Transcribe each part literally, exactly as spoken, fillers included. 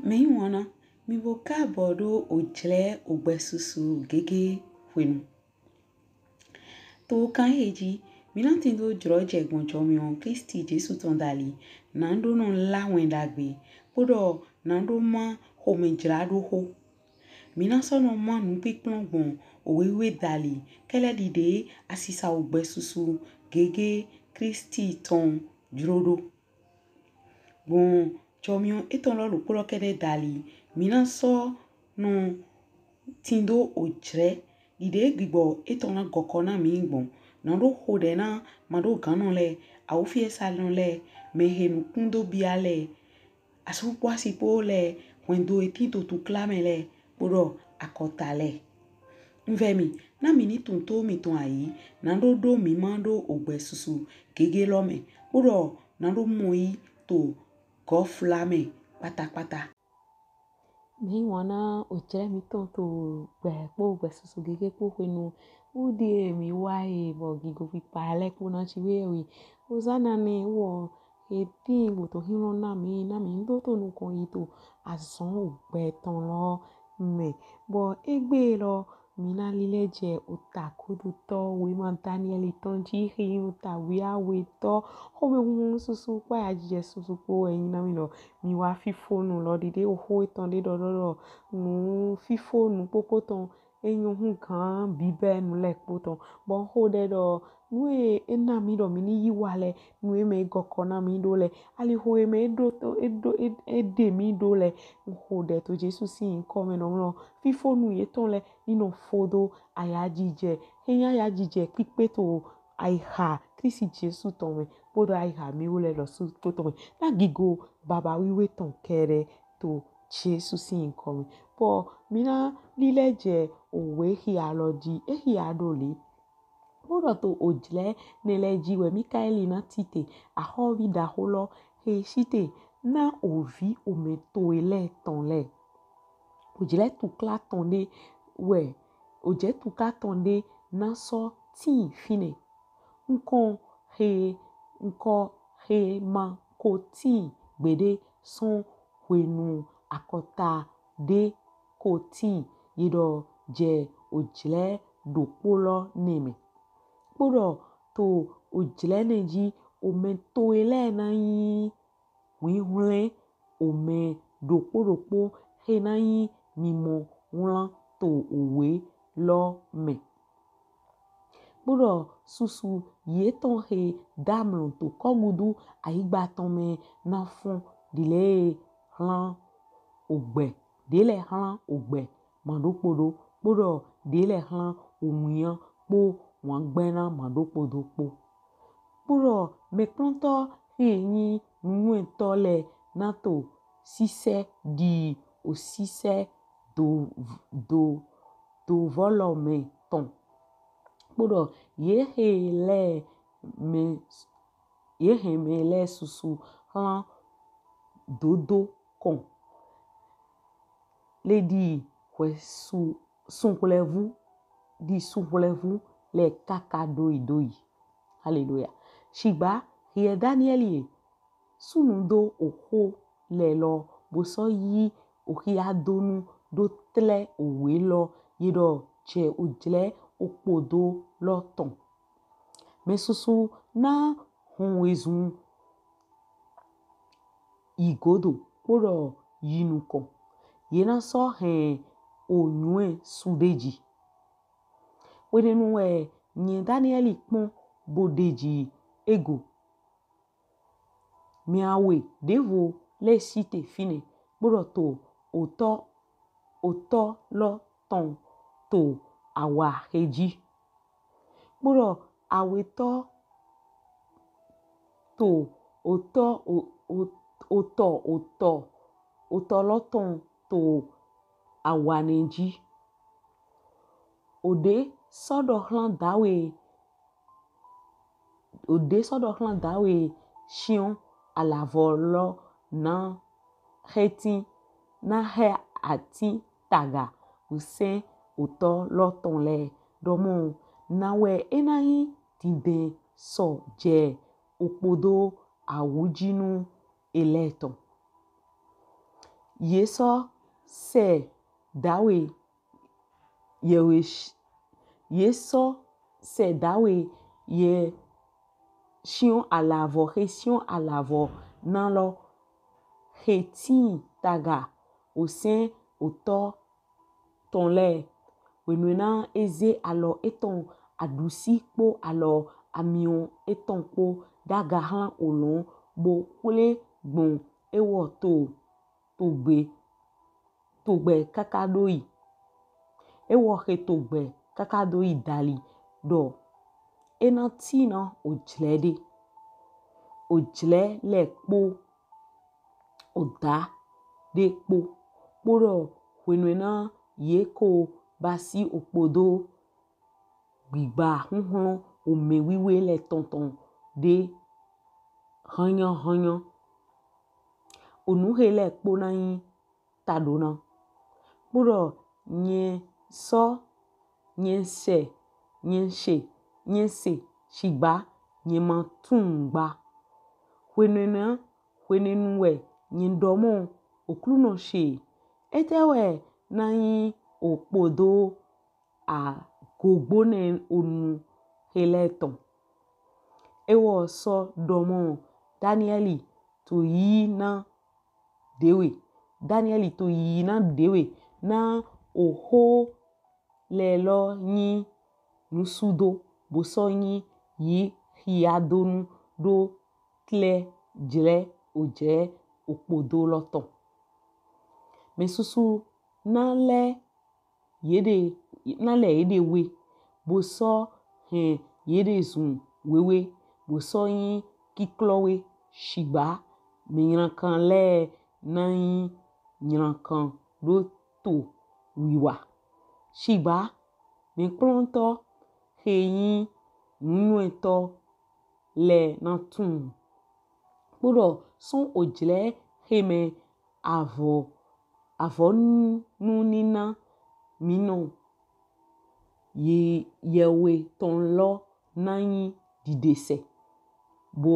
Mɛyiwanna, mì bo kaabɔ ɖo ojlɛ ogbɛsusu gege hwenu. To kan ehe ji, mí na tindo jlɔjɛ gbɔn jɔmiɔn Klisti Jesu tɔn dali, naɖo nɔ lá wɛn ɖagbe, kpoɖɔ naɖo má xomɛjlaɖoxo. Mí na sɔ nɔ má nupinplɔn gbɔn owe wiwe dali, kɛlɛ ɖiɖe asisa ogbɛsusu gege Klisti tɔn jlo ɖo. Gbɔn jɔmiɔn etɔn lɔ ɖokpo lɔ kɛɖɛ dali, mí na sɔ nɔ tindo ojlɛ ɖiɖe gbigbɔ etɔn na gɔkɔ na mí gbɔn. Naɖo xoɖɛ na maɖoganɔ lɛ, awufiɛsanɔ lɛ, mɛhe nukun do bia lɛ, asu kpo asi kpo lɛ, hwɛndo he tin to tukla mɛ lɛ, kpoɖɔ akɔta lɛ. Un vɛ mì, na mì ni tunwun to mìtɔn ayi, naɖo ɖo mí ma ɖo ogbɛsusu gege lɔ mɛ, kpoɖɔ naɖo mɔyi to gɔfla mɛ kpatakpata. Mɛyiwanna, ojlɛ mítɔn to ogbɛ kpo ogbɛsusu gege kpo hwenu. Uɖi mí wa e bɔ gigo kpikpa lɛ kpo na ci we we. Ozana nɛ wɔ he tin bo to huhlɔn na mí, na mí ni do to nukɔn yi to azɔn ogbɛ tɔn lɔ mɛ. Bɔ egbe lɔ, mí na lilɛ jɛ ota kudutɔ wema Daniɛli tɔn ji, he yin ota wiawetɔ. Xomɛhunhun susu kpo ayajijɛ susu kpo wɛ yin na mí lɔ. Mí wa fifonu lɔ ɖiɖe, oxo etɔn ɖe ɖɔ ɖɔ ɖɔ nu fifonu kpokpo tɔn e nyɔ hugan bibɛ nu lɛ kpo tɔn. Bɔ xoɖɛ ɖɔ nu e e na mí ɖɔ mí ni yi wa lɛ, nu e mɛ e gɔkɔ na mí ɖo lɛ, alixo e mɛ e ɖo to e ɖo e e ɖe mí ɖo lɛ, un xoɖɛ to Jesu sin yinkɔ mɛ nɔ mlɔ fifonu yetɔn lɛ ni nɔ fo do ayajijɛ, he yin ayajijɛ kpikpe to ayiha Klisti Jesu tɔn mɛ, kpoɖɔ ayiha mí wu lɛ lɔsu kpo tɔn mɛ, na gigo baba wiwe tɔn kɛɖɛ to Jesu sin yinkɔ mɛ. Bɔ mí na lilɛ jɛ owe hia lɔ ji, e hia ɖo le. Kpoɖɔ to ojlɛ nɛ lɛ ji wɛ Mikaɛli na site, axɔvi ɖaxo lɔ, he site na ovi omɛ towe lɛ tɔn lɛ. Ojlɛ tukla tɔn ɖe wɛ, ojlɛ tukla tɔn ɖe na sɔ tin finɛ. Nkɔ he, nkɔ he ma ko tin gbeɖe sɔn hwenu akɔta ɖe ko tin yi ɖɔ jɛ ojlɛ ɖokpo lɔ nɛ mɛ. Kpoɖɔ to ojlɛ nɛ ji, omɛ towe lɛ na yin hwinhwlɛn omɛ ɖokpo ɖokpo he na yin mimɔ wlan to owe lɔ mɛ. Kpoɖɔ susu yetɔn he damlɔn to kɔgudu ayigba tɔn mɛ na fɔn ɖi lɛ hlan ogbɛ, ɖe lɛ hlan ogbɛ maɖokpoɖo, kpoɖɔ ɖe lɛ hlan owinyan kpo wangbɛna maɖokpoɖo kpo. Kpoɖɔ mɛkplɔntɔ he yin nunywɛtɔ lɛ na to sisɛ ɖi osisɛ do do dovɔlɔ mɛ tɔn. Kpoɖɔ ye he lɛ mɛ ye hɛn mɛ lɛ susu hlan dodo kɔn. Le ɖi hwɛsu sunhwlɛvu ɖi sunhwlɛvu lɛ kaka doyi doyi. Haleluya. Shigba hiɛ Daniɛli e, sunu do oxo lɛ lɔ bo sɔ yi oxiadonu do tlɛ owe lɔ yi ɖɔ jɛ ojlɛ okpodo lɔ tɔn. Mɛ susu na hɔn wezun yi godo kpoɖɔ yi nukɔn. Ye na sɔ hɛn onywɛ su ɖeji. Hwenɛnu wɛ nyɛ Daniɛli kpɔn bo ɖeji ego. Mɛ awe ɖevo lɛ site finɛ, kpoɖɔ to otɔ otɔ lɔ tɔn to awa he ji. Kpoɖɔ awetɔ to otɔ o- o- otɔ otɔ otɔ lɔ tɔn to awa nɛ ji. Oɖe sɔ ɖɔ hlan dawe oɖe sɔ ɖɔ hlan dawe shiɔn alavɔ lɔ na xɛtin na xɛ atin taga osɛn otɔ lɔ tɔn lɛ ɖɔmɔ na wɛ e na yin dindɛn sɔ jɛ okpodo awujinu elɛ tɔn. Ye sɔ sɛ dawe yɛwe sh- ye sɔ sɛ dawe yɛ shiɔn alavɔ xe shiɔn alavɔ na lɔ xe tin taga osɛn otɔ tɔn lɛ. Hwenuena e ze alɔ etɔn aɖusi kpo alɔ amiɔn etɔn kpo daga hlan olɔn bo xwle gbɔn ewɔ to togbe togbe kaka ɖo yi. Ewɔ xe togbe kaka ɖo yi dali ɖɔ e na tin na ojlɛ ɖe. Ojlɛ lɛ kpo oda ɖe kpo kpoɖɔ hwenuena ye ko basi okpodo gbigba huhlɔn omɛ wiwe lɛ tɔntɔn ɖe hɔnyɔhɔnyɔ. Onu xe lɛ kpo na nyi taɖona. Kpoɖɔ nyɛ sɔ nyɛ sɛ nyɛ se nyɛ se shigba nyɛ ma tun gba. Hwenɛnu hwenɛnu wɛ nyɛ ɖɔ mɔ Oklunɔ she, etɛ wɛ na nyi okpodo agogbonɛ onu xe lɛ tɔn. Ewɔ sɔ ɖɔ mɔ Daniɛli to yi na ɖewe. Daniɛli to yi na ɖewe na oxo lɛ lɔ nyi nusudo bo sɔ nyi yi xiadonu ɖo tlɛ jlɛ ojlɛ okpodo lɔ tɔn. Mɛ susu na lɛ yeɖe na lɛ yeɖe we bo sɔ hɛn yeɖe zun wewe bo sɔ nyi kiklɔwe shigba mɛ nylankan lɛ na nyi nylankan ɖo to wiwa. Shigba mɛ kplɔntɔ xe nyi nunywɛtɔ lɛ na tun. Kpoɖɔ sɔn ojlɛ xe mɛ avɔ avɔ nu nina minɔ ye yɛwe tɔn lɔ na nyi ɖiɖesɛ, bɔ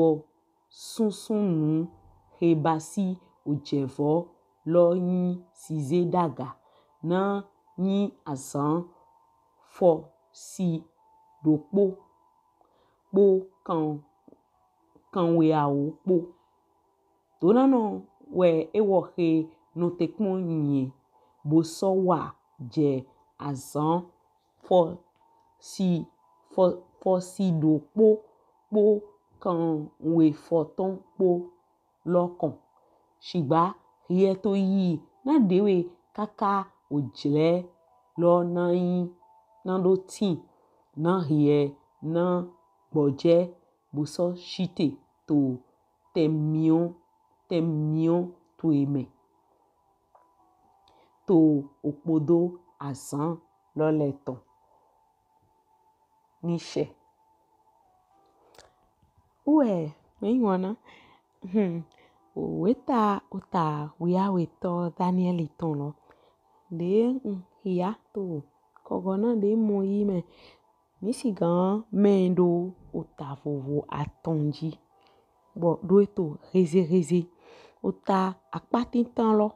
sunsunu xe basi ojɛvɔ lɔ nyi size ɖaga na nyi azan fɔsi ɖokpo kpo kan kanweawo kpo. Donanɔ wɛ ewɔ xe nɔte kpɔn nyɛ bo sɔ wa jɛ azan fɔsi fɔ- fɔsi ɖokpo kpo kanwefɔtɔn kpo lɔ kɔn. Shigba hiɛ to yi na ɖewe kaka ojlɛ lɔ na nyi na ɖo tin na hiɛ na gbɔjɛ bo sɔ shite to tɛnmiɔn tɛnmiɔn towe mɛ to okpodo azan lɔ lɛ tɔn. Ni shɛ. Wɛ mɛ nyɔna. Hmm. Oweta ota wiawetɔ Daniɛli tɔn lɔ. Ɖe un xia to kɔgɔna ɖe mɔ yi mɛ. Mi sigan mɛ ɖo ota vovo atɔn ji. Bɔ ɖo e to hezeheze. Ota akpa tintan lɔ.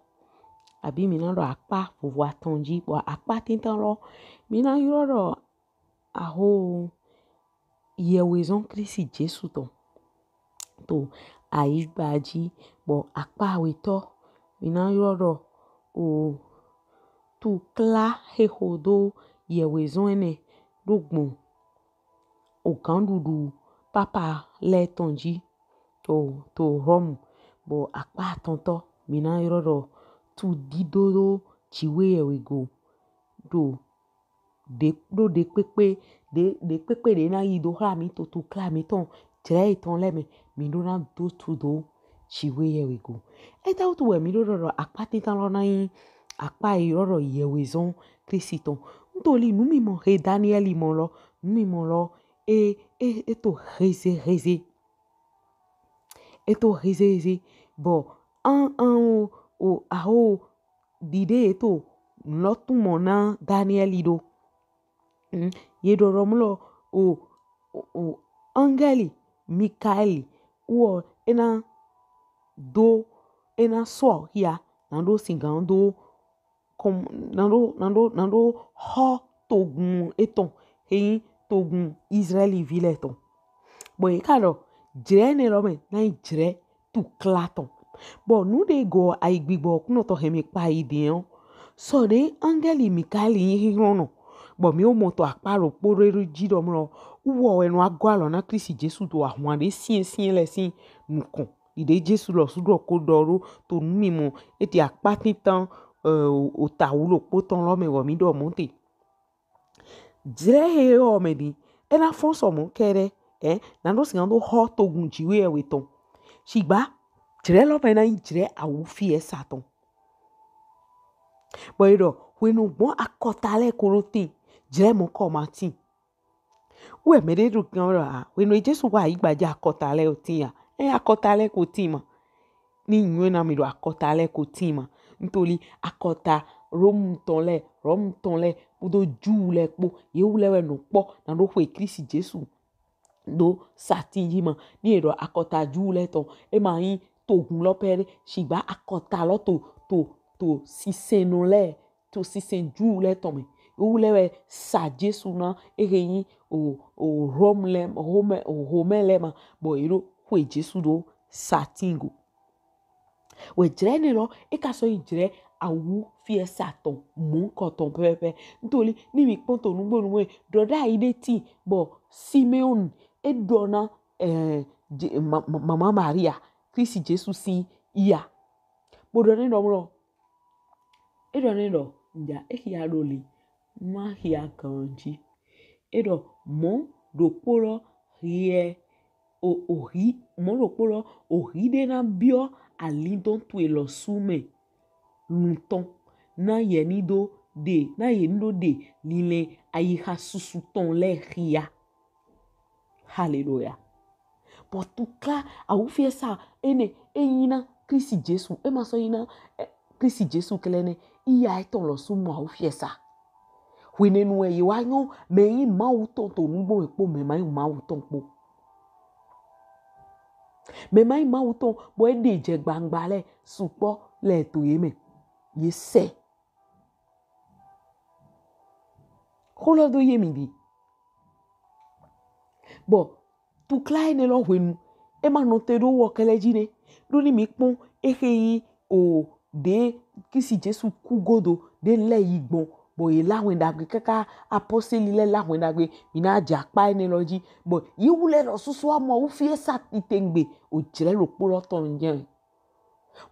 Abi mi na ɖɔ akpa vovo atɔn ji. Bɔ akpa tintan lɔ. Mi na ylɔ ɖɔ aho yɛwezɔn Klisti Jesu tɔn to ayigba ji, bɔ akpa awetɔ mi na ylɔ ɖɔ o tukla xexo do yɛwezɔn ɛnɛ ɖo gbɔn oganɖuɖu papa lɛ tɔn ji to to Rɔmu, bɔ akpa atɔntɔ mi na yrɔ ɖɔ tu dido do jiwe yɛwego ɖo ɖe ɖo ɖe kpekpe ɖe ɖe kpekpe ɖe na yi do xla mi to tukla mi tɔn jlɛ etɔn lɛ mɛ mi ɖo na do tu do jiwe yɛwego. Etɛwutu wɛ mi ɖo ɖɔ ɖɔ akpa tintan lɔ na nyi akpa yi yrɔ ɖɔ yɛwezɔn Klisti tɔn? Ntoli nu mi mɔ he Daniɛli mɔ lɔ nu mi mɔ lɔ e e e to heze heze e to heze heze bɔ an an o o aho ɖiɖe e to lɔ tun mɔ na Daniɛli ɖo. Mm, ye ɖɔɖɔ mlɔ o o o angɛli Mikaɛli wɔ e na do e na sɔ hia na ɖo sigan do kɔn na ɖo na ɖo na ɖo xɔ togun etɔn he yin togun Israeli vi lɛ tɔn. Bɔ ye ka ɖɔ jlɛ enɛ lɔ mɛ na yin jlɛ tukla tɔn. Bɔ nu ɖe gɔ ayi gbigbɔ kunɔ tɔ hɛn mi kpa yi ɖe ɔ, sɔ ɖe angɛli Mikaeli yin xixlɔnɔ. Bɔ mi wo mɔ to akpa ɖokpo ɖe ji ɖɔ mlɔ wɔ wɛ nɔ agɔ alɔ na Klisti Jesu to ahwan ɖe siɛnsiɛn lɛ sin nukɔn. Ɖiɖe Jesu lɔsu ɖɔ ko ɖɔ ɖo to nu mi mɔ eti akpa tintan ota wu ɖokpo tɔn lɔ mɛ wɔ mi ɖɔ mɔ te. Jlɛ he ɔ mɛ ɖi e na fɔn sɔ mɔ kɛɖɛ ɛ na ɖo sigan do xɔ togun Jiwheyɛwhe tɔn. Shigba jlɛ lɔ mɛ na yin jlɛ awufiɛsa tɔn. Bɔ e ɖɔ hwenu gbɔn akɔta lɛ ko ɖo tin, jlɛ mɔkɔ ma tin. Wɛ mɛ ɖe ɖo gan ɖɔ a hwenu Jesu wa ayigba ji akɔta lɛ ko tin a? Ɛ akɔta lɛ ko tin ma. Ni nyɔɛ na mi ɖɔ akɔta lɛ ko tin ma. Ntoli akɔta Romu tɔn lɛ, Romu tɔn lɛ kpodo Ju lɛ kpo, ye wu lɛ wɛ nɔ kpɔ na ɖo xwe Klisti Jesu ɖo satin ji ma. Ni e ɖɔ akɔta Ju lɛ tɔn e ma yin togun lɔ pɛ ɖe, shigba akɔta lɔ to to to sinsɛnnɔ lɛ to sinsɛn Ju lɛ tɔn mɛ. Ye wu lɛ wɛ sa Jesu na ehe yin o o Rome lɛ Rome o Rome lɛ ma bɔ ye ɖo xwe Jesu ɖo satin go. Wɛ jlɛ enɛ lɔ e ka sɔ yin jlɛ awufiɛsa tɔn mɔnkɔ tɔn pɛpɛpɛ. Ntoli ni mi kpɔn to nugbo nugbo ɖɔ ɖayi ɖe tin bɔ Simeon e ɖɔ na eh, mama Maria Klisti Jesu sin iya. Bo ɖɔ nɛ ɖɔ mlɔ e ɖɔ nɛ ɖɔ nja e xia ɖo li ma xia ganji. E ɖɔ mɔ ɖokpo lɔ hiɛ o ohi mɔ ɖokpo lɔ ohi ɖe na biɔ alindɔn towe lɔsu mɛ lutɔn na yɛ ni do ɖe na yɛ ni do ɖe linlɛn ayiha susu tɔn lɛ xia. Haleluya. Bɔ tukla awufiɛsa enɛ e yin na Klisti Jesu e ma sɔ yin na Klisti Jesu klɛn nɛ iya etɔn lɔsu mɔ awufiɛsa. Hwenɛnu wɛ ye wa nyɔ mɛ yin Mawu tɔn to nugbo mɛ kpo mɛ ma yin Mawu tɔn kpo. Mɛ ma yin Mawu tɔn bɔ e ɖe jɛ gbangba lɛ sukpɔ lɛ to ye mɛ ye sɛ. Xo lɔ do ye mi ɖi. Bɔ tukla enɛ lɔ hwenu e ma nɔte ɖo wɔ kɛlɛ ji nɛ. Ɖo ni mi kpɔn ehe yin o ɖe Klisti Jesu ku godo ɖe lɛ yi gbɔn bɔ ye la wɛn ɖagbe kaka apɔseli lɛ la wɛn ɖagbe mi na jɛ akpa enɛ lɔ ji bɔ ye wu lɛ lɔ susu amɔ awufiɛsa titengbe o jlɛ ɖokpo lɔ tɔn jɛ.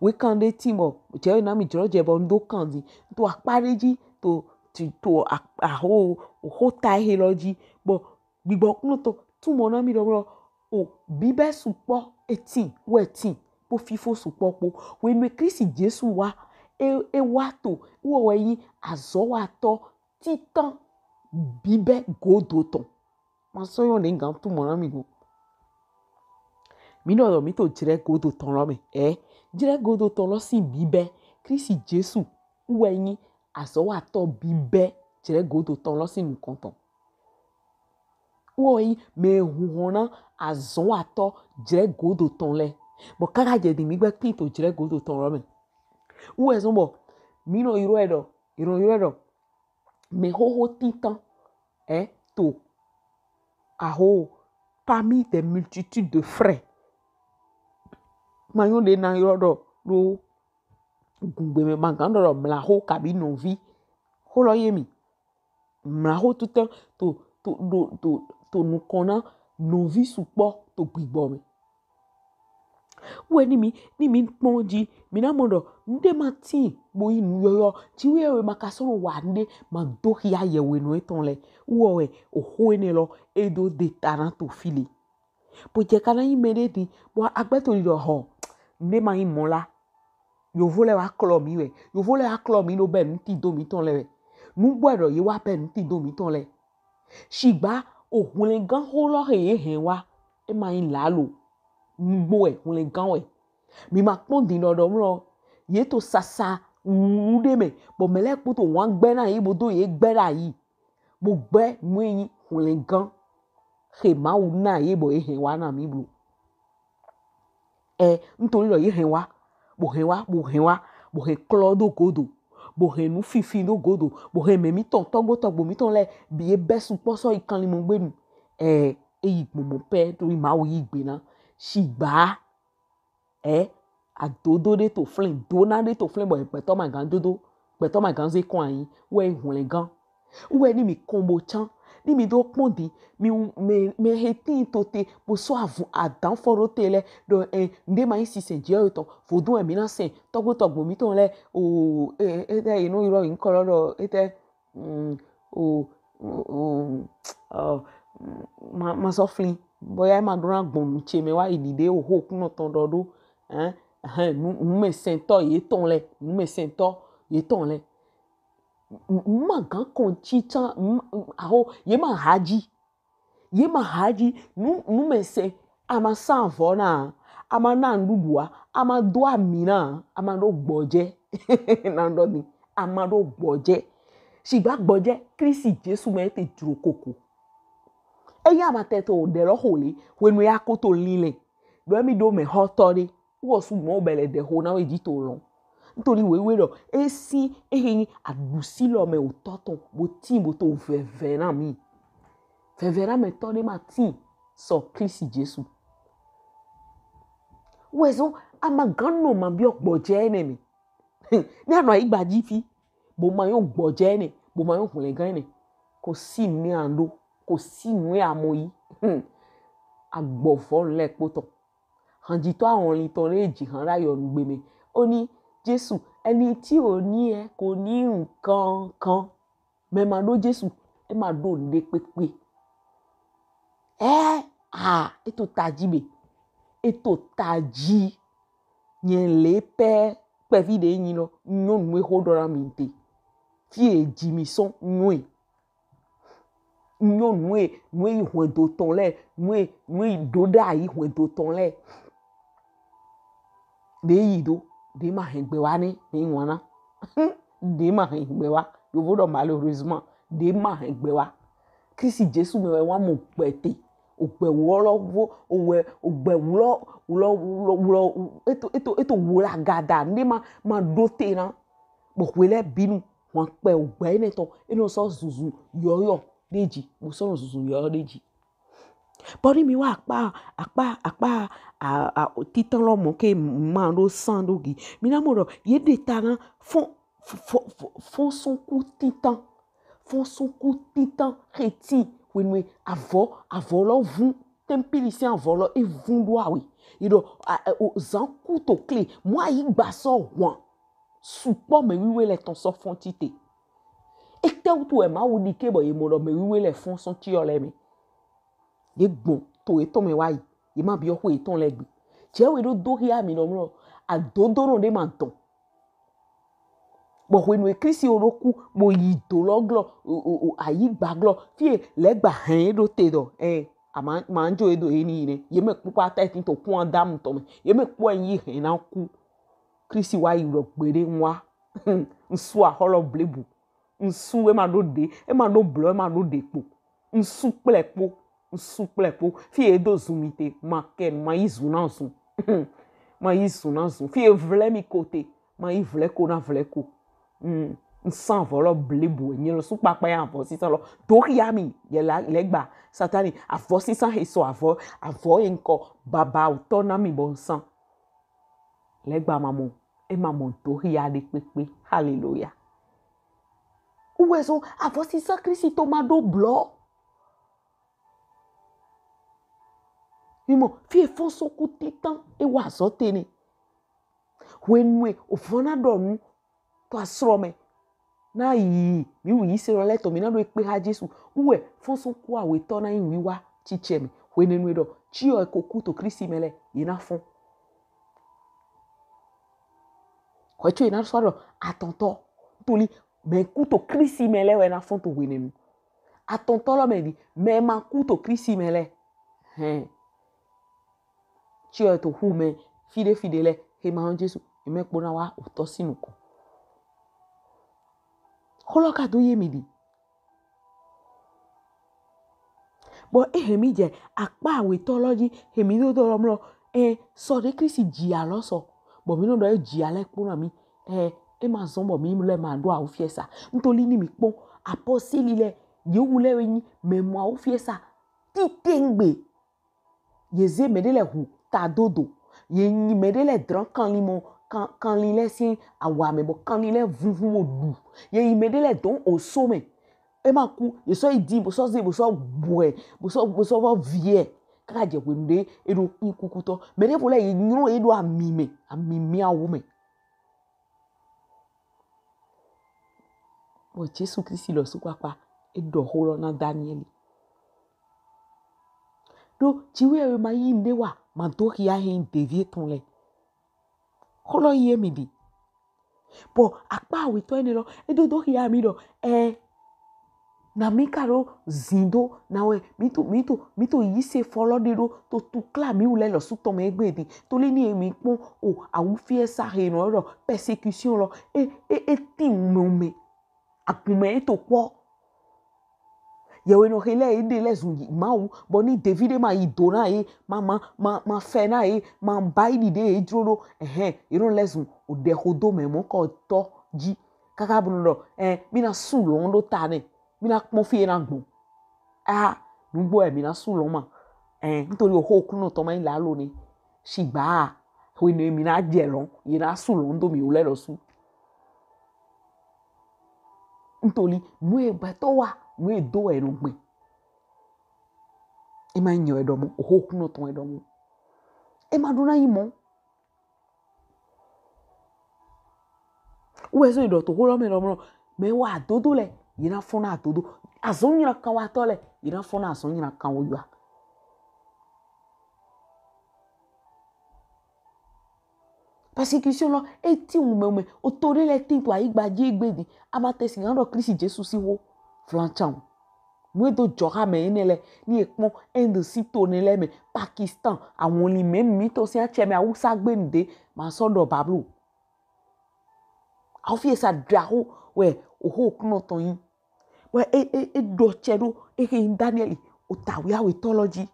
Wekan ɖe tin bɔ jɛ na mi jlɔ jɛ bɔ n do kan di to akpa ɖe ji to to aho oho ta ehe lɔ ji bɔ gbigbɔ kunɔ tɔn tun mɔ na mi ɖɔ mlɔ o bibɛ sukpɔ etin wɛ tin kpo fifo sukpɔ kpo hwenu Klisti Jesu wa e e wa to wɔ wɛ yin azɔwatɔ titan bibɛ godo tɔn. Ma sɔ yɔn ɖe gan tun mɔ na mi go. Mi nɔ yɔ mi to jlɛ godo tɔn lɔ mɛ ɛ jlɛ godo tɔn lɔ sin bibɛ Klisti Jesu wɛ yin azɔwatɔ bibɛ jlɛ godo tɔn lɔ sin nukɔn tɔn. Wɔ yin mɛ hun hɔn na azɔnwatɔ jlɛ godo tɔn lɛ. Bɔ kaka jɛ din mi gbɛ kpin to jlɛ godo tɔn lɔ mɛ. Wɔ ɛ zɔn bɔ mi nɔ yrɔ ɛ ɖɔ, yrɔ yrɔ ɛ ɖɔ mɛ xoxo tintan ɛ to aho parmi des multitudes de frères. Ma yɔn ɖe na yrɔ ɖɔ ɖo gungbe mɛ ma gan ɖɔ ɖɔ mlaxo kabi nɔvi. Xo lɔ ye mi. Mlaxo tutɔ to to ɖo to to nukɔn na nɔvi sukpɔ to gbigbɔ mɛ. Wɛ ni mi ni mi kpɔn ji mi na mɔ ɖɔ nuɖe ma tin bo yi nu yɔyɔ ji wɛ wɛ ma ka sɔ wa nuɖe ma do xia yɛwhenɔ etɔn lɛ wɔ wɛ oxo enɛ lɔ e do de ta na to fi le. Bo jɛ ka na yin mɛ ɖe din bɔ agbɛto ɖiɖɔ xɔ nuɖe ma yin mɔ la. Yovo lɛ wa klɔ mi wɛ. Yovo lɛ wa klɔ mi ɖo bɛ nutindo mitɔn lɛ wɛ. Nugbo ɖɔ ye wa bɛ nutindo mitɔn lɛ. Shigba ohwlɛngan xo lɔ he ye hɛn wa e ma yin lalo. Nugbo wɛ hwlɛngan wɛ. Mi ma kpɔn din ɖɔ ɖɔ mlɔ ye to sasa wuwu ɖe mɛ bɔ mɛ lɛ kpo to wan gbɛ na ye bo do ye gbɛ ɖayi. Bo gbɛ nu e yin hwlɛngan xe Mawu na ye bɔ ye hɛn wa na mi blo. Ɛ n to ɖɔ ye hɛn wa bo hɛn wa bo hɛn wa bo hɛn klɔ do godo, bo hɛn nu finfin do godo, bo hɛn mɛ mitɔn tɔgbo tɔgbo mitɔn lɛ bi e bɛ sukpɔ sɔ yi kanlinmɔgbenu. Ɛ, e yi gbɔnmɔ pɛ to yi Mawu yi gbe na. Shigba ɛ, adodo ɖe to flɛn, dona ɖe to flɛn bɔ gbɛtɔ ma gan dodo, gbɛtɔ ma gan ze kɔn anyi, wɛ hwlɛngan. Wɛ ni mi kɔn bo can, ni mi do kpɔn di, mi mɛ mɛ he tin to te, bo sɔ avun adan fɔ ɖo te lɛ, ɖɔ ɛ, nde ma yi sisɛn jɛ o tɔ, vodun ɛ mi na sɛn, tɔgbo tɔgbo mitɔn lɛ, o, ɛ, ɛ, etɛ yi no yrɔ yi nkɔlɔ ɖɔ, etɛ, mm, o, o, o, o, ma, ma sɔ flin. Bɔya ma ɖo na gbɔn nu ce mɛ wa yi ɖiɖe o ho kunɔ tɔn ɖɔ ɖo. Ɛn, ɛhɛn, nu, numɛsɛntɔ yetɔn lɛ, numɛsɛntɔ yetɔn lɛ. Nu ma gan kɔn ci can, aho, ye ma ha ji. Ye ma ha ji, nu, numɛsɛn, a ma san avɔ na, a ma na nuɖuɖu a, a ma do ami na, a ma ɖo gbɔjɛ. Na ɖɔ ni, a ma ɖo gbɔjɛ. Shigba gbɔjɛ, Klisti Jesu mɛ te jlo koko. Eya ma tɛ to ɖe lɔ xo le, hwenu ya ko to lin lɛ. Ɖɔ mi ɖo mɛ xɔtɔ ɖe. Wɔ su mɔ bɛ lɛ ɖe xo na we ji to lɔn. Ntoli wewe ɖɔ, esi ehe nyi aɖusi lɔ mɛ o tɔ tɔn, bo tin bo to vɛvɛ na mi. Vɛvɛ na mɛ tɔ ɖe ma tin sɔ Klisti Jesu. Wɛ zɔn, a ma gan nɔ ma biɔ gbɔjɛ enɛ mɛ. Ni a nɔ ayi gbaji fi, bo ma yɔn gbɔjɛ enɛ, bo ma yɔn hwlɛngan enɛ. Ko si nu a ɖo, ko si nu a mɔ yi. Hmm. Agbɔvɔ lɛ kpotɔ. Hanjitɔ ahɔnlitɔ ɖe ji han ɖe ayɔnugbe mɛ. O ni Jesu, eni ti o ni ɛ ko ni nkankan. Mɛ ma ɖo Jesu, e ma ɖo nuɖe kpekpe. Ɛ, a, e to taji be. E to taji. Nyɛ le pɛ kpɛvi ɖe nyi lɔ, nyɔnu e xo ɖɔ na mi te. Fi e ji mi sɔn nyɔe. Nyɔnu e, nu e yi hwɛndo tɔn lɛ, nu e, nu e yi ɖo ɖe ayi hwɛndo tɔn lɛ. Ɖe yi ɖo, ɖe ma hɛn gbɛ wa nɛ, ɖe yi wana. Ɖe ma hɛn gbɛ wa. Yovo ɖɔ malheureusement, ɖe ma hɛn gbɛ wa. Klisti Jesu mɛ wɛ wa mɔ gbɛ te. Ogbɛ wlɔ vo, owɛ, ogbɛ wlɔ, wlɔ, wlɔ, wlɔ, eto, eto, eto wla gada, ne ma, ma ɖo te na. Bɔ hwe lɛ binu, hwan kpɛ ogbɛ enɛ tɔn, e nɔ sɔ zunzun yɔyɔ ɖe ji, bo sɔ nɔ zunzun yɔyɔ ɖe ji. Bɔ ni mi wa akpa, akpa, akpa, a, a, titan lɔ mɔ ke ma ɖo san ɖo gi. Mi na mɔ ɖɔ, ye ɖe ta na fɔn, fɔn, fɔn, fɔnsɔnku titan. Fɔnsɔnku titan xe tin hwenu e avɔ, avɔ lɔ vun, tɛmpili sin avɔ lɔ e vun ɖo awe. Yi ɖɔ, a, a, o, zan ku to kle, mɔ ayi gba sɔ hwan. Sukpɔ mɛ wiwe lɛ tɔn sɔ fɔn tite. Etɛwutu wɛ Mawu ɖike bɔ ye mɔ ɖɔ mɛ wiwe lɛ fɔn sɔn tiɔ lɛ mɛ? Ye gbɔn to etɔn mɛ wa yi, ye ma biɔ xwe etɔn lɛ gbe. Jɛ we ɖo do xia mi nɔ mlɔ, adodonɔ ɖe ma dɔn. Bɔ hwenu e Klisti wo ɖo ku, bo yi do lɔ glɔ, o, o, o, ayigba glɔ, fi e lɛgba hɛn e ɖo te ɖɔ, ɛ, ama, ma jo e do e ni yi nɛ. Ye mɛ kpokpo ata e tin to kun Adamu tɔn mɛ. Ye mɛ kpo e yi hɛn na ku. Klisti wa yi ɖɔ gbeɖe wa. Ŋsu axɔ lɔ blebu. Ŋsu e ma ɖo ɖe, e ma ɖo blɔ, e ma ɖo ɖe kpo. Ŋsu kple kpo, ŋsu kple kpo. Fi e do zun mi te, ma kɛ, ma yi zun na zun. Ma yi zun na zun. Fi e vlɛ mi ko te, ma yi vlɛ ko na vlɛ ko. Mm. Ŋsan avɔ lɔ blebu, enyi lɔ su kpakpa ya avɔ sisan lɔ. Do xia mi, ye la, lɛgba, Satani, avɔ sisan he sɔ avɔ, avɔ e ŋkɔ, baba o tɔ na mi bɔ ŋsan. Lɛgba ma mɔ, e ma mɔ do xia ɖe kpekpe. Haleluya. Uwɛ so, avɔ sisan Klisti to ma ɖo blɔ. Mi mɔ, fi e fɔnsɔnku titan e wa azɔ te nɛ. Hwenu e o fɔn na ɖɔ nu to asrɔ mɛ. Na yi, mi wu yi se lɔ lɛ tɔ, mi na ɖo ekpe ha Jesu. Uwɛ fɔnsɔnku awetɔ na yi wiwa cicɛ mɛ. Hwenɛnu e ɖɔ, ciɔ e ko ku to Klisti mɛ lɛ, ye na fɔn. Hwɛ co e na sɔ ɖɔ atɔntɔ. Toli mɛ ku to Klisti mɛ lɛ wɛ na fɔn to hwenɛnu. Atɔntɔ lɔ mɛ ɖi, mɛ ma ku to Klisti mɛ lɛ. Hɛn. Ciɔ e to hu mɛ, fiɖe fiɖe lɛ, he ma hɔn Jesu, e mɛ kpo na wa otɔ sin nukɔn. Xo lɔ ka do ye mi ɖi. Bɔ e hɛn mi jɛ akpa awetɔ lɔ ji, hɛn mi do do lɔ mlɔ, ɛ, sɔ ɖe Klisti jia lɔ sɔ. Bɔ mi nɔ ɖɔ e jia lɛ kpo na mi. Ɛ, e ma zɔn bɔ mi lɛ ma ɖo awufiɛsa. Ntoli ni mi kpɔn apɔsili lɛ, yewu lɛ wɛ nyi mɛ mɔ awufiɛsa titengbe. Ye ze mɛ ɖe lɛ hu ta dodo. Ye nyi mɛ ɖe lɛ dran kanlin mɔ, kan, kanlin lɛ sin awa mɛ bɔ kanlin lɛ vunvun wo ɖu. Ye yi mɛ ɖe lɛ dɔn oso mɛ. E ma ku, ye sɔ yi di, bo sɔ ze, bo sɔ bɔɛ, bo sɔ, bo sɔ vɔ viɛ. Kaka jɛ hwenu ɖe e ɖo nyi kukutɔ. Mɛ ɖevo lɛ ye nyrɔ ye ɖo ami mɛ, ami miawo mɛ. Bɔ Jesu Kristi lɔ su kpakpa, e ɖɔ xo lɔ na Daniɛli. Ɖo jiwe we ma yi nɖe wa, ma do xia hɛn devi etɔn lɛ. Xo lɔ yi emi ɖi. Bɔ akpa awetɔ enɛ lɔ, e do do xia mi ɖɔ, ɛ, na mi ka ɖo zin do, na wɛ mi to, mi to, mi to yi se fɔ lɔ ɖe ɖo to tukla mi wu lɛ lɔ su tɔn mɛ egbe ɖi. To li ni emi kpɔn o, awufiɛsa he nɔ ɖɔ persécution lɔ, e, e, e tin mɛ mɛ. Agun mɛ e to kpɔ. Yewe nɔ he lɛ e ɖe lɛ zun Mawu, bɔ ni devi ɖe ma yi do na ye, ma, ma, ma, ma fɛ na ye, ma ba yi ɖi ɖe ye jlo ɖo. Ɛhɛn, ye nɔ lɛ zun o ɖɛ xo do mɛ mɔ kɔ tɔ ji. Kaka bo nɔ ɖɔ, ɛ, mi na su lɔn ɖo ta nɛ. Mi na kpɔn fi e na gbɔn. A, nugbo ɛ mi na su lɔn ma. Ɛ, ntoli oxo Oklunɔ tɔn ma yi la lo ni. Shigba, hwenu mi na jɛ lɔn, ye na su lɔn do mi wu lɛ lɔ su. Ntoli, nu e gbɛtɔ wa, nu e do wɛ nɔ gbɛ. E ma nyɔ e ɖɔ mɔ, oxo Oklunɔ tɔn e ɖɔ mɔ. E ma ɖo na yi mɔ. Wɛ zo ɖɔ to xo lɔ mɛ ɖɔ mɔ, mɛ wa adodo lɛ, ye na fɔn na adodo. Azɔn nyina kan wa tɔ lɛ, ye na fɔn na azɔn nyina kan wo yua. Persécution lɔ, e tin wu mɛ mɛ, o to ɖe lɛ tin to ayigba ji egbe ɖi, a ma tɛ si gan ɖɔ Kristi Jesu si wo flancan. Nu e do jɔ xa mɛ enɛ lɛ, ni e kpɔn Inde si to nɛ lɛ mɛ, Pakistan, awɔnli mɛ mi to si acɛ mɛ Awusa gbe nu ɖe, ma sɔ ɖɔ bablo. Awufiɛsa ɖaxo wɛ oxo Oklunɔ tɔn nyi. Wɛ e, e, e ɖɔ cɛ ɖo, e he nyi Daniɛli, o ta wiawetɔ lɔ ji.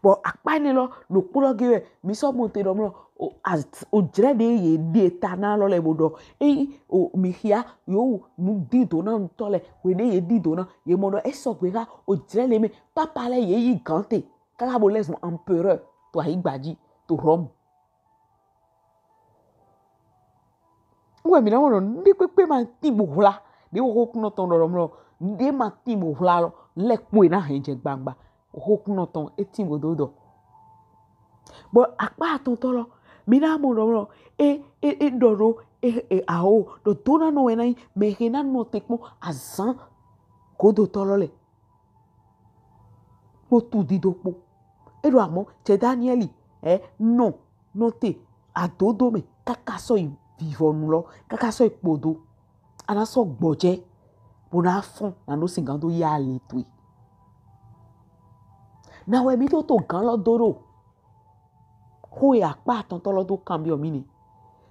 Bɔ akpa enɛ lɔ, ɖokpo lɔ ge wɛ, mi sɔ mɔ te ɖɔ mlɔ, o, a, o jlɛ ɖe ye ɖe ta na lɔ lɛ bo ɖɔ, eyi, o, mi xia, yo, nu di do na ŋutɔ lɛ, wɛ ɖe ye di do na, ye mɔ ɖɔ, e sɔgbe xa, o jlɛ le mɛ, papa lɛ ye yi gan te, kaka bo lɛ zun empereur, to ayigba ji, to Rome. Wɛ mi na wɔn nɔ, nɖe kpekpe ma tin bo hwla, ɖe wo Oklunɔ tɔn ɖɔ ɖɔ mlɔ, nɖe ma tin bo hwla lɔ, lɛ kpɔe na hɛn jɛ gbangba, wo Oklunɔ tɔn e tin bo do dɔ. Bɔ akpa atɔntɔ lɔ, mi na mɔ ɖɔ mlɔ, e, e, e ɖɔ ɖo, e, e, aho, ɖɔ do na nɔ wɛ na yi, mɛ he na nɔ te kpɔn azan godotɔ lɔ lɛ. Kpo tu dido kpo. E ɖo amɔ, cɛ Daniɛli, ɛ, nɔ, nɔ te, adodo mɛ, kaka sɔ yi vivɔnu lɔ, kaka sɔ yi kpodo. A na sɔ gbɔjɛ, bo na fɔn, na ɖo sigan do ya le towe. Na wɛ mi to to gan lɔ do ɖo. Xo e akpa atɔntɔ lɔ do kanbiɔ mi ni.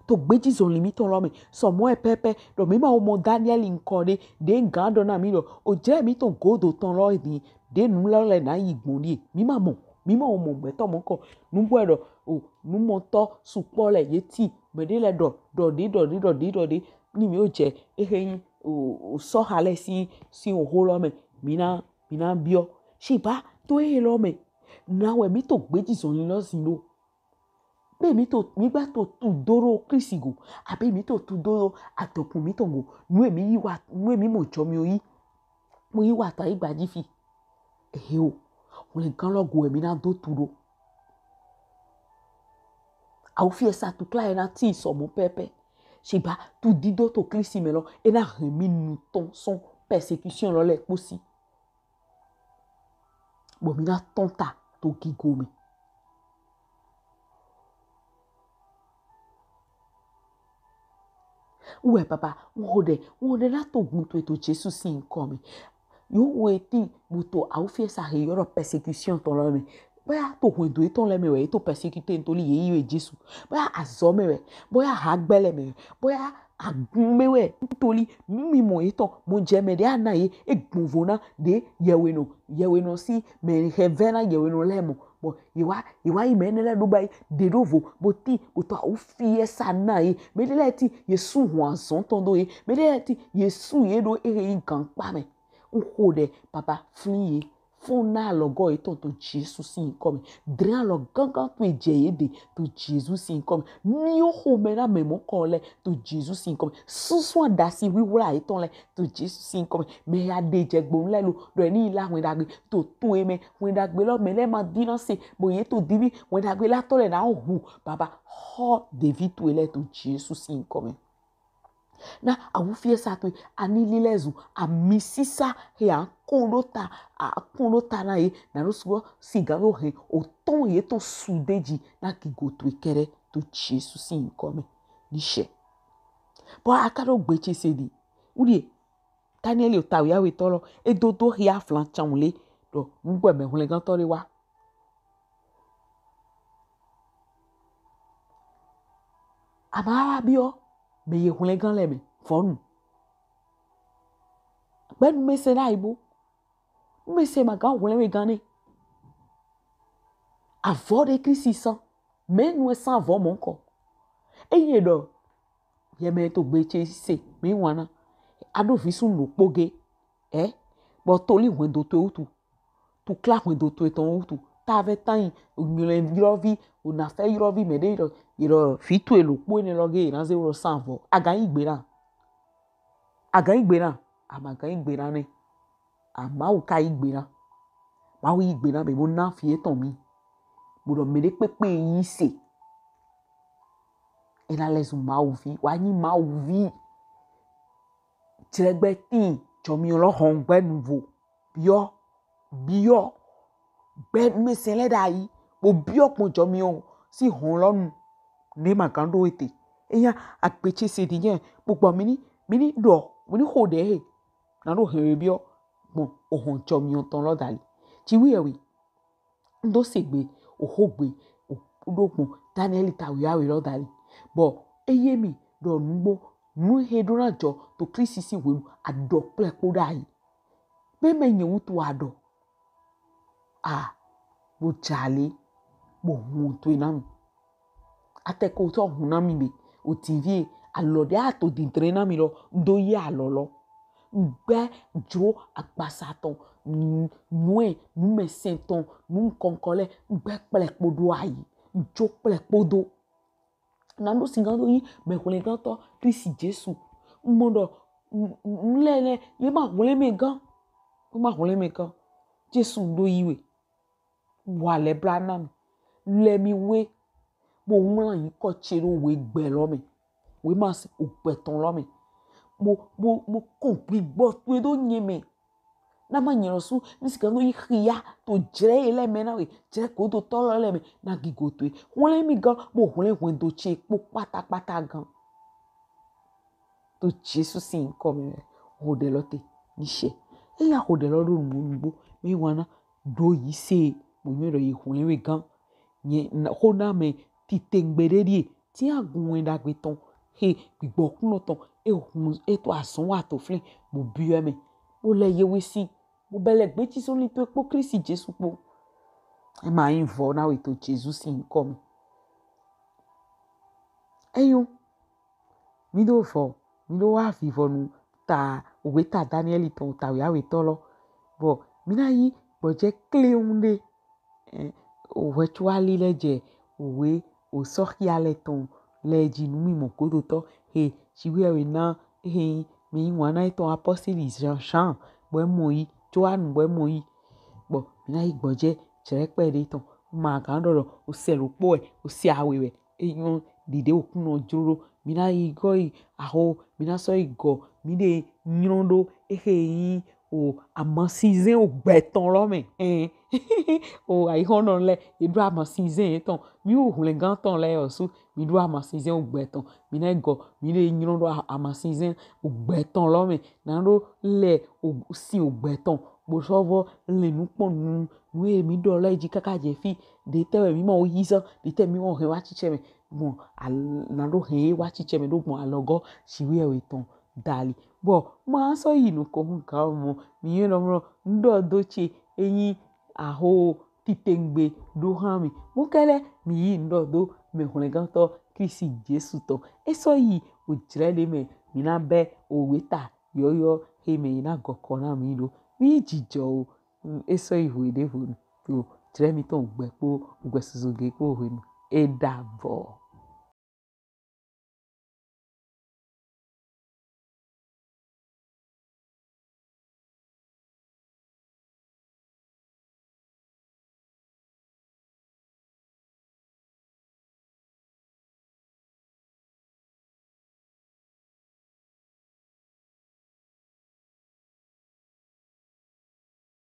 To gbeji zɔnlin mitɔn lɔ mɛ, sɔmɔ ɛ pɛpɛ, ɖɔ mi ma wo mɔ Daniɛli nkɔ ɖe, ɖe gan ɖɔ na mi ɖɔ, o jɛ mi to godo tɔn lɔ din, ɖe nu lɔ lɛ na yi gbɔn ɖie. Mi ma mɔ, mi ma wo mɔ gbɛtɔ mɔ kɔ. Nugbo ɛ ɖɔ, o, numɔtɔ sukpɔ lɛ ye ti, mɛ ɖe lɛ ɖɔ, ɖɔ ɖe, ɖɔ ɖe, ɖɔ ɖe, ɖɔ ɖe, ni mi wo jɛ, ehe nyi, o, o sɔha lɛ si, si oho lɔ mɛ, mi na, mi na biɔ. Shigba to ehe lɔ mɛ, na wɛ mi to gbeji zɔnlin lɔ zin ɖo. Be mi to, mi gba to tu do ɖo Klisti go, abe mi to tu do ɖo adɔkun mitɔn go. Nu e mi yi wa, nu e mi mɔ jɔ mi o yi. Mo yi wa ta yi gbaji fi. Ehe o. Hwlɛngan lɔ go e mi na do tu ɖo. Awo fi esa tukla e na tin sɔmɔ pɛpɛ. Shigba tu dido to Klisti mɛ lɔ, e na hɛn mi nu tɔn sɔn persécution lɔ lɛ kposi. Bɔ mi na tɔn ta to gigo mɛ. Wɛ papa, n ho ɖɛ, n ho ɖɛ na to gun towe to Jesu sin nkɔ mɛ. Yo wo e tin bo to awo fi esa he yɔ ɖɔ persécution tɔn lɔ mɛ. Boya to hwɛndo etɔn lɛ mɛ wɛ e to persécuter ntoli ye yi wɛ Jesu. Boya azɔ mɛ wɛ, boya hagbɛ lɛ mɛ wɛ, boya Agun mɛ wɛ ntoli mimɔ yetɔn mɔ jɛ mɛ ɖe ana ye egbɔnvo na ɖe yɛwhenɔ yɛwhenɔ si mɛ hɛvɛ na yɛwhenɔ lɛ mɔ bɔ yewa yewa yi mɛ ne lɛ ɖo ba yi ɖe ɖo vo bo ti bo tɔ awu fi yɛ sa na ye mɛ ɖe lɛ ti Yesu hɔn azɔn tɔn do ye mɛ ɖe lɛ ti Yesu ye ɖo ehe yi gankpa mɛ. N xo ɖe baba flin ye fún ná alɔgɔ yetɔn to Jesu sin ŋkɔ mɛ. Dre alɔ gángan to jɛ ye de to Jesu sin ŋkɔ mɛ. Miwo xomɛ na mɛ mɔ kɔ lɛ to Jesu sin ŋkɔ mɛ. Susu adasi wiwla yetɔn lɛ to Jesu sin ŋkɔ mɛ. Mɛ ya de jɛ gbonu lɛ lo ɖɔ ni la hwɛn ɖagbe to to ye mɛ hwɛn ɖagbe lɔ mɛ lɛ ma di na se bo ye to di ni hwɛn ɖagbe la tɔ lɛ na hu baba xɔ ɖevi to ye lɛ to Jesu sin ŋkɔ mɛ. Na awufiɛsa towe ani lilɛ zu amisisa he akɔn ɖo ta akɔn ɖo ta na ye na ɖo sugbɔ siga ɖo hɛn otɔn ye tɔn su de ji na gigo towe kɛɖɛ to Jesu sin ŋkɔ mɛ ni sɛ. Bɔ aka ɖo gbe ce se ɖi wuɖie Daniɛli ota wiawetɔ lɔ edodo hia flan can le ɖɔ nugbɛ mɛ hwlɛngantɔ ɖe wa. Ama wa biɔ mɛ ye hwlɛngan lɛ mɛ vɔnu. Gbɛnu mɛ se na yi bo. Nu mɛ se ma gan hwlɛn we gan ne. Avɔ ɖe Kristi san. Mɛ nu san avɔ mɔ kɔ. Eye ɖɔ yɛ mɛ to gbe ce se mɛ wana. Aɖo visu lo kpoge. Ɛ bɔ toli hwɛndo to wutu. Tukla hwɛndo to etɔn wutu. Ta vɛ tan yi nyɔlɛ yrɔvi onafɛ yrɔvi mɛ ɖe yrɔ yrɔ vi to elo kpo ene lɔ ge yina ze wɔ san avɔ. Agan yi gbe na. Agan yi gbe na. Ama gan yi gbe na ne. Amawu ka yi gbe na. Mawu yi gbe na be bo na fi etɔn mi. Bo ɖɔ mɛ ɖe kpekpe yi se. Ena lɛ zu Mawu vi. Wa nyi Mawu vi. Jlɛgbɛ tin jɔmiɔ lɔ hɔn gbɛ nuvo. Biɔ biɔ gbɛ mɛsɛn lɛ ɖa yi bo biɔ kpɔn jɔmiɔ si hɔn lɔ nu ne ma gan ɖo ete. Eya agbetse se di nyɛ kpokpɔ mi ni mi ni ɖɔ mi ni xo ɖe he na ɖo hɛn we biɔ gbɔn ohɔn jɔmiɔ tɔn lɔ dali. Ci wi ewe. N ɖo se gbe oxo gbe o ɖo gbɔn Daniɛli ta wiawe lɔ dali. Bɔ eye mi ɖɔ nugbo nu he ɖo na jɔ to Kristi sin hwenu aɖɔ kple kpo ɖa yi. Be mɛ nyɛ wutu aɖɔ. A bo jale bo hun to na mi. Atɛ ko tɔ hun na mi be o ti vie alɔ ɖe ato dindre na mi lɔ do ye alɔ lɔ. Ŋgbɛ jro agbasa tɔn nuɛ numɛsɛn tɔn nu ŋkɔŋkɔ lɛ ŋgbɛ kple kpodo ayi ŋdzo kple kpodo. Na ɖo sigan do yi mɛhwlɛngantɔ Kristi Jesu. Mɔ ɖɔ ŋlɛ lɛ ye ma hwlɛn mɛ gan ye ma hwlɛn mɛ gan Jesu ɖo yi we. Wa lɛ bla na mi lɛ mi we bo ŋlɔ yi kɔ ce ɖo we gbɛ lɔ mɛ we ma se ogbɛtɔn lɔ mɛ bo bo bo kɔn gbigbɔ towe ɖo nye mɛ. Na ma nyɛ lɔsu mi si kan ɖo yi xia to jrɛ ye lɛ mɛ na we jrɛ godo tɔ lɔ lɛ mɛ na gigo towe hwlɛn mi gan bo hwlɛn hwɛndo ce kpo kpatakpata gan. To Jesu sin ŋkɔ mɛ ho ɖe lɔ te ni sɛ. Eya ho ɖe lɔ ɖo nugbo nugbo mɛ wana ɖo yi se bo nyɛ ɖɔ yi hwlɛn we gan. Nyɛ ho na mɛ titengbe ɖe ɖie ti agun wɛn ɖagbe tɔn he gbigbɔ kunɔ tɔn e hun e to azɔn wa to flin bo biɔ mɛ bo lɛ ye we sin bo bɛ lɛ gbe ci sɔn li to kpo Kristi Jesu kpo. E ma yin vɔ na we to Jesu sin ŋkɔ mɛ. Eyo. Mi ɖo vɔ mi ɖo wa vivɔnu ta owe ta Daniɛli tɔn ta wiawetɔ lɔ bɔ mi na yi gbɔjɛ kleun ɖe. Ohwɛ tso ali lɛ jɛ owe osɔxia lɛ tɔn lɛ ji nu mi mɔ godotɔ he jiwe we na he mi ŋua na etɔn apɔsili Jean Jean bɔ emɔ yi Joanu bɔ emɔ yi bɔ mi na yi gbɔjɛ jrɛ kpɛ ɖe tɔn ma gan ɖɔ ɖɔ osɛ ɖo kpɔ wɛ osɛ awe wɛ enyɔ ɖiɖe okunɔ jlo ɖo mi na yi gɔ yi aho mi na sɔ yi gɔ mi ɖe nyrɔ ɖo ehe yi o amasinzɛn ogbɛtɔn lɔ mɛ ɛn o ayihɔnɔ lɛ eɖo amasinzɛn etɔn mi wo hwlɛngantɔn lɛ ɔsu mi ɖo amasinzɛn ogbɛtɔn mi na yi gɔ mi ɖe nyrɔ ɖo amasinzɛn ogbɛtɔn lɔ mɛ na ɖo lɛ o sin ogbɛtɔn bo sɔ vɔ lɛ nukpɔnu nu e mi ɖɔ lɔ ji kaka jɛ fi, ɖe tɛ wɛ mi ma wo yi zan, ɖe tɛ mi ma hɛn wa cicɛ mɛ, gbɔn na ɖo hɛn ye wa cicɛ mɛ ɖo gbɔn alɔgɔ Jiwheyɛwhe tɔn dali. Bɔ ma sɔ yi nukɔn hu ga mɔ, mi yɔn nɔ mlɔ n ɖɔ do ce e nyi aho titengbe ɖo hã mi. Mɔ kɛlɛ mi yi n ɖɔ do mɛ hwlɛngantɔ Klisti Jesu tɔn. E sɔ yi ojlɛ ɖe mɛ mi na bɛ owe ta yɔyɔ he mɛ yi na gɔkɔ na mi ɖo. Mi jijɔ o. E sɔ yi hwe ɖe hwenu. To jlɛ mitɔn gbɛ kpo gbɛ susu ge kpo hwenu. E ɖa bɔ.